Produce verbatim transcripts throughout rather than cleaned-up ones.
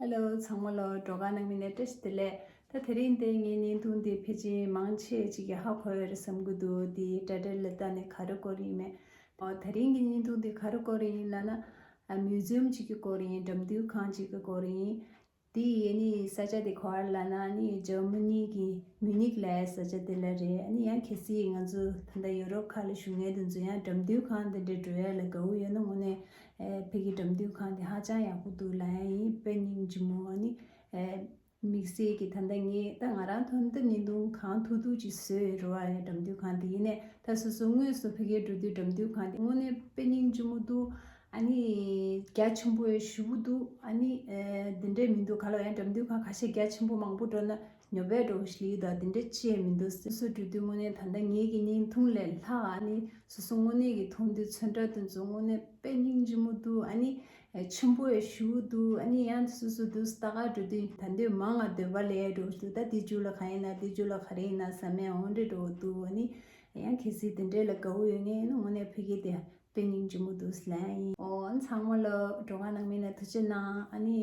ཧེ་ལོ། ཚང་མ་ལ་སྒྲོལ་དཀར་ནང་མི་ནས་བཀྲ་ཤིས་བདེ་ལེགས། ད་དེ་རིང་འདི་ངའི་བརྙན་ཐུང་འདི་ཕལ་ཆེར་མང་ཆེ་ཅིག་གིས་ཧ་གོ་ཡོད་རེད་བསམ་གྱི་འདུག་འདི་ཊའི་ཊལ་ལ་བལྟས་ནས་ག་རེ་སྐོར་ཡིན་མེད། ཨོ། དེ་རིང་གི་བརྙན་ཐུང་འདི་ག་རེ་སྐོར་ཡིན་ལབ་ན། ཨ། མིའུ་ཛི་ཡམ་ཅིག་གི་སྐོར་ཡིན། འགྲེམས་སྟོན་ཁང་ཅིག་གི་སྐོར་ཡིན། དེ་ཡིན་ནི་ས་ཆ་དེ་ག་པར་ལབ་ན་ནི་འཇར་མ་ནི་གི་མིའུ་ནིག་ལབ་ས་ཆ་དེ་ལ་རེད། ཨ་ནི་ཡང་གལ་སྲིད་ང་ཚོ་ད་ལྟ་ཡུ་རོབ་ཁག་ལ་བཞུགས་མཁན་དེ་ཚོ་ཡང་འགྲེམས་སྟོན་ཁང་དེ་འདྲ་འགྲོ་ཡ་ལ་དགའ་བོ་ཡོད་ན་དངོས་གནས། ཨེ། ཕ་གིའི་འགྲེམས་སྟོན་ཁང་དེ་ཧ་ཅང་ཡག་པོ་འདུག་ལབ་ཡ་ཡིན། དཔེ་སྙིང་རྗེ་མོ། ཨ་ནི། ཨེ། དམིགས་བསལ་གྱི་ད་ལྟ་ངས་ད་ང་རང་ཐོག་ནས་བརྙན་ཐུང་གང་ཐུབ་ཐུབ་ཅིག་བཟོས་ཡོད་རེད་བ། ཡ། འགྲེམས་སྟོན་ཁང་དེ་ཡིན་ནས་ད་སོ་སོ་དངོས་སུ་ཕ་གིར་འགྲོ་དུས་འགྲེམས་སྟོན་ཁང་དེ་དངོས་གནས་དཔེ་སྙིང་རྗེ་མོ་འདུག་ཨ་ནི་རྒྱ་ཆེན་པོ་ཞེ་པོ་འདུག་ཨ་ནི། ཨེ། འདི་འདྲས་མི་འདུག་ག་ལ། ཡང་འགྲེམས་སྟོན་ཁང་ཁ་ཤས་རྒྱ་ཆེན་པོ་མང་པོ་འགྲོ་ན་ཉོབ་པའི་འགྲོ་ཞིག་ཡོད། ད་འདི་འདྲས་ཅི་ཡང་མི་འདུག་སོ་སོ་འགྲོ་དུས་དངོས་གནས་ད་ལྟ་ངེད་ཀྱི་བརྙན་ཐུང་ལས་ལྷག་ཨ་ནི་སོ་སོ་དངོས་གནས་ཀྱི་མཐོང་དུས་ཚོན་ཁྲ་དེ་ཚོ་དངོས་གནས་དཔེ་སྙིང་རྗེ་མོ་འདུག་ཨ་ནི། ཨེ། ཆེན་པོ་ཡང་ཞེ་པོ་འདུག་ཨ་ནི་ཡང་སོ་སོ་འདུག་ལྟ་ག་འགྲོ་དུས་ད་འདོད་མང་ང་འདོད་པ་ལས་འགྲོ་འདུག་ད་དེ་མཇུག་ལ་ག་ཡིན་ན་དེ་མཇུག་ལ་ག་རེ་ཡིན་ན་བསམ་ཡ་འོ་འདྲ་འགྲོ་འདུག་ཨ་ནི་ཡང་གལ་སྲིད་དེ་འདྲས་ལ་དགའ་བོ་ཡོད་ངེས་ཡིན་ན་དངོས་གནས་ཕ་གི་དེ་དཔེ་སྙིང་རྗེ་མོ་འདུག་ལབ་ཡིན། ཨོ། ཨ་ནི་ཚང་མ་ལ་སྒྲོལ་དཀར་ནང་མི་ནས་ཐུགས་རྗེ་གནང་། ཨ་ནི།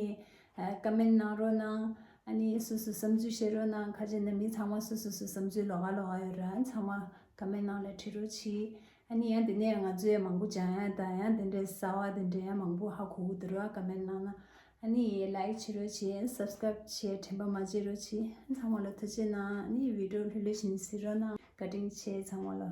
ཨ། ཀོ་མེན་ཊི་གནང་རོགས་གནང་། ཨ་ནི་སོ་སོ་བསམ་ཚུལ་བཤད་རོགས་གནང་། ཁ་ཆེ་ནང་མི་ཚང་མ་སོ་སོ་སོ་བསམ་ཚུལ་ལོགས་ཀ་ལོགས་ཀ་ཡོད་ར། ཨ་ནི་ཚང་མ་ཀོ་མེན་ཊི་ནང་ལ་བྲིས་རོགས་གྱིས། ཨ་ནི་ཡང་དེ་ནས་ང་ཚོས་ཡང་མང་པོ་སྦྱང་ཡ་དང་ཡང་དེ་འདྲའི་གསར་བ་དེ་འདྲ་ཡང་མང་པོ་ཧ་གོ་གི་འདུག་ར། ཀོ་མེན་ཊི་ནང་ན། ཨ་ནི་ལའིཀ་བྱེད་རོགས་གྱིས། སབ་སི་ཀ་རའིབ་བྱེད་དྲན་པ་མ་བརྗེད་རོགས་གྱིས། ཨ་ནི་ཚང་མ་ལ་ཐུགས་རྗེ་གནང་། ཨ་ནི་བི་ཌིའོ་ལྷོད་ལྷོད་བཞིན་གཟིགས་རོགས་གནང་། བཀའ་དྲིན་ཆེ་ཚང་མ་ལ།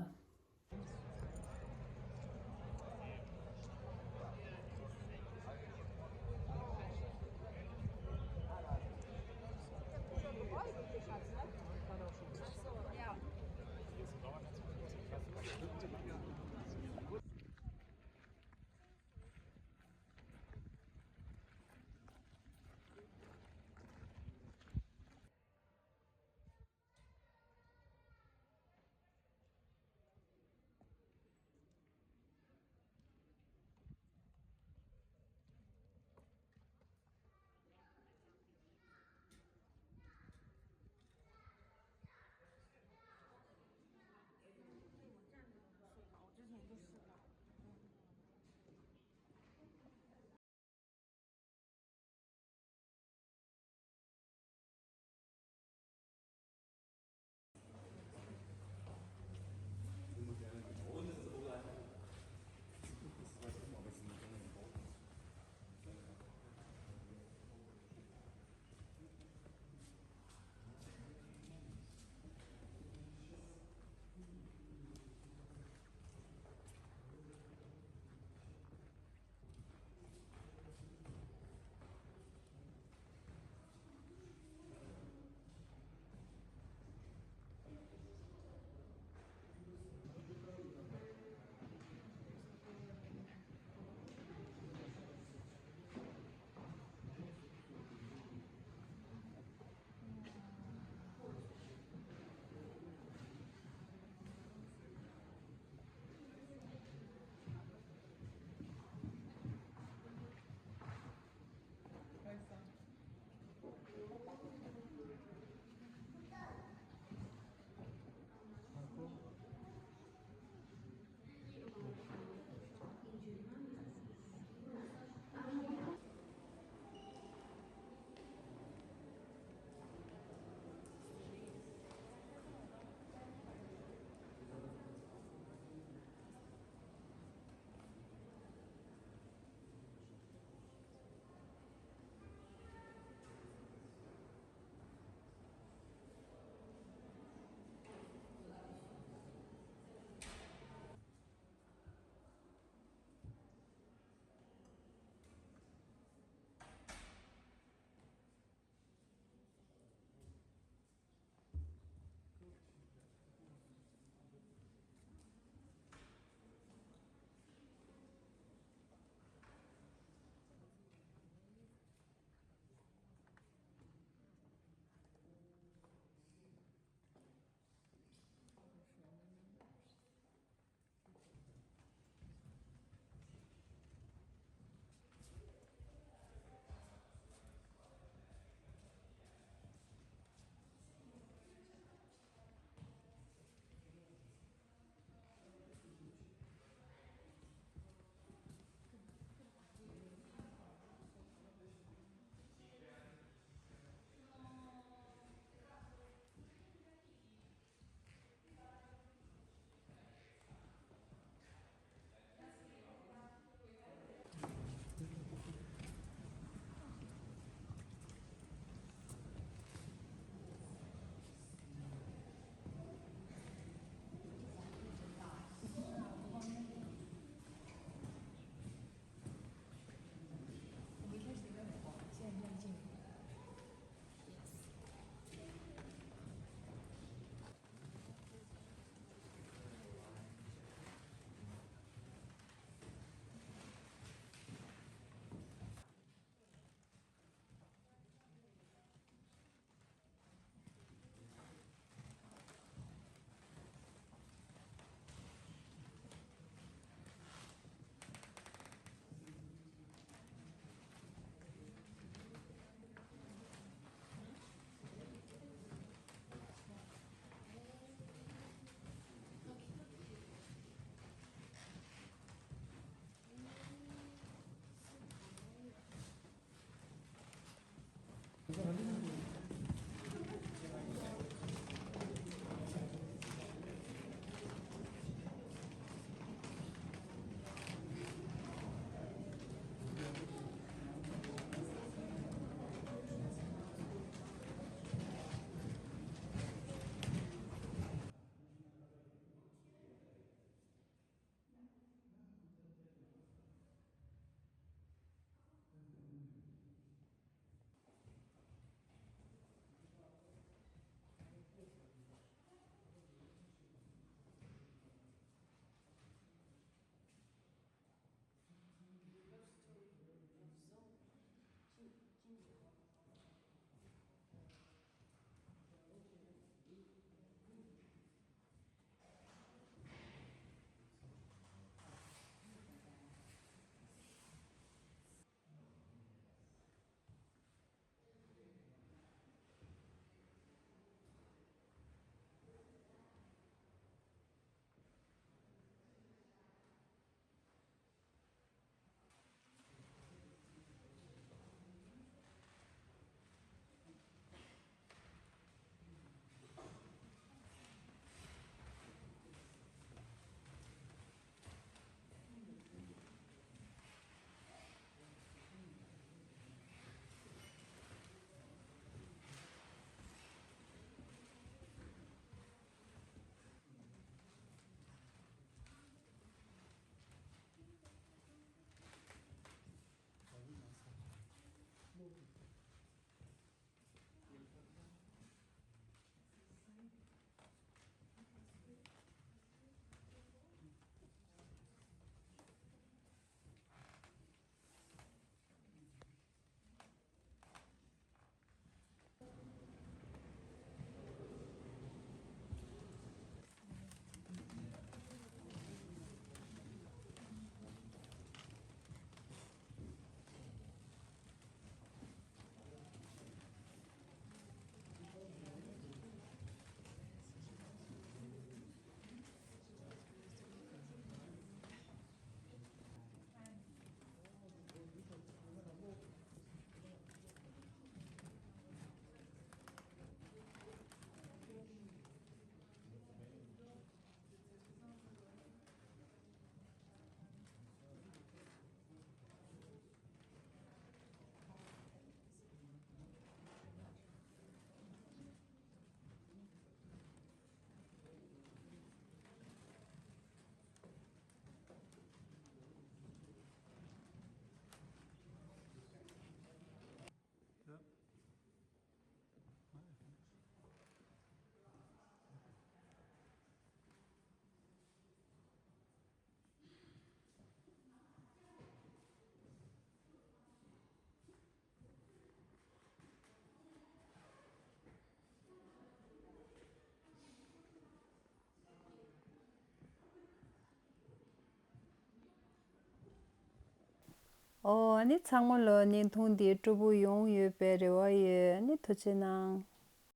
ཨོ་ཨ་ནི་ཚང་མ་ལོ་བརྙན་ཐུང་འདི་སྤྲོ་པོ་ཡོང་ཡོད་པའི་རེ་བ་ཡོད། ཨ་ནི་ཐུགས་རྗེ་གནང་།